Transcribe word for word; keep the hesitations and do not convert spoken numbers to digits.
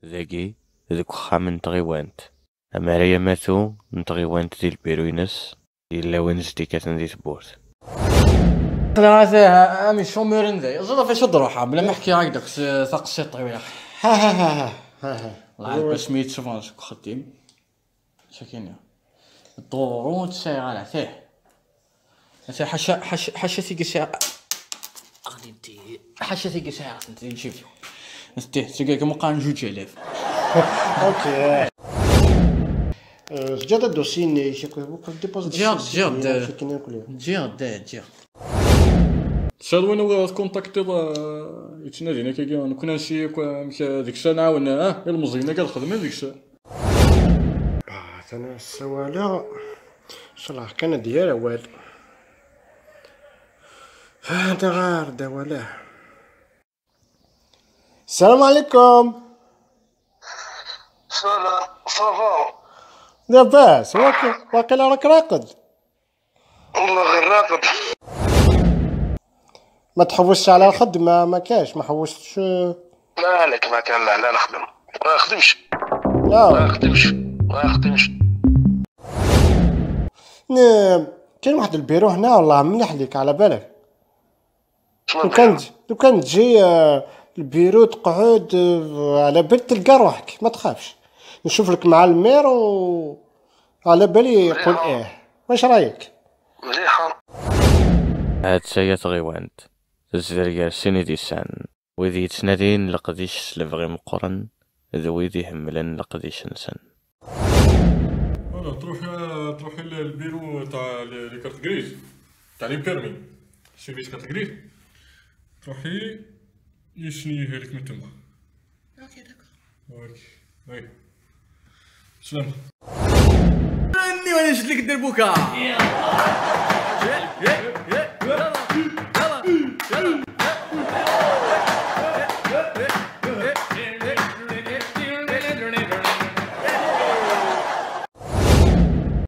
Dagi, deg uxxam n tɣiwant. Amaray amatu n tɣiwant di lbiru-ines, yella win s-d-ikkaten di tewwurt. Aql-aɣ ata am icumiren day. Ẓriɣ ɣef acu d-ruḥeɣ, bla ma ḥkiɣ-ak-d akk s taqsiṭ-iw, ya. Ha, ha, ha, ha, ha, ha. Wallahi, asmi yettṣufɣen seg uxeddim. Sakini. Ḍuru ur tt-sɛiɣ ara, tih. Ata ḥaca, ḥaca, ḥaca tigi sɛiɣ. Ɣlin tigi. Ḥaca tigi sɛiɣ-tent di lǧib-iw. Ntih, tigi akken qqaren juǧ alaf. Ok. Euh, teǧǧiḍ adosi-nni-k akked, akked dépose de ǧǧiɣ, ǧǧiɣ-d. Ǧǧiɣ-d, ǧǧiɣ-d. Tesɛiḍ win ur tkuntaktiḍ, euh, yettnadin akkagi, nekni ansi akk, amek, euh, deg-s ad nɛawen, ah, ilmeẓyen-agi ad xedmen deg-s. Ah, atan ssawaleɣ. Ncallah kan ad d-yerr awal. Ah, anta ɣer d awal, ah. Salam alaikum. Salam, ça va? Labas, waqi-, waqila راك راقد. والله غير راقد. ما تحوسش على الخدمة، ما كاش، ما حوستش. مالك، ما كان، لا، لا نخدم. ما نخدمش. لا. ما نخدمش. ما نخدمش. نعم. كاين واحد البيرو هنا، والله مليح ليك، على بالك. شنو لو كان البيرو؟ تج-، لو كان تجي، آه، البيرو تقعد، آه، على بال تلقى روحك، ما تخافش. نشوف لك مع المير و على بالي يقول مليحة. إيه. واش رايك؟ مليحة. هاد سيا تغيوانت. تزدرير سيني ديسان. Wid yettnadin leqdic s lebɣi meqqren, d wid ihemmlen leqdic-nsen. Voilà, تروحي، تروحي للبيرو تاع les، les cartes grises، تاع les permis. Service carte grise. تروحي يسنيه لك من تما. Ok, d'accord. Ok. Oui. سلام. راني وانا شفت لك الدربوكه.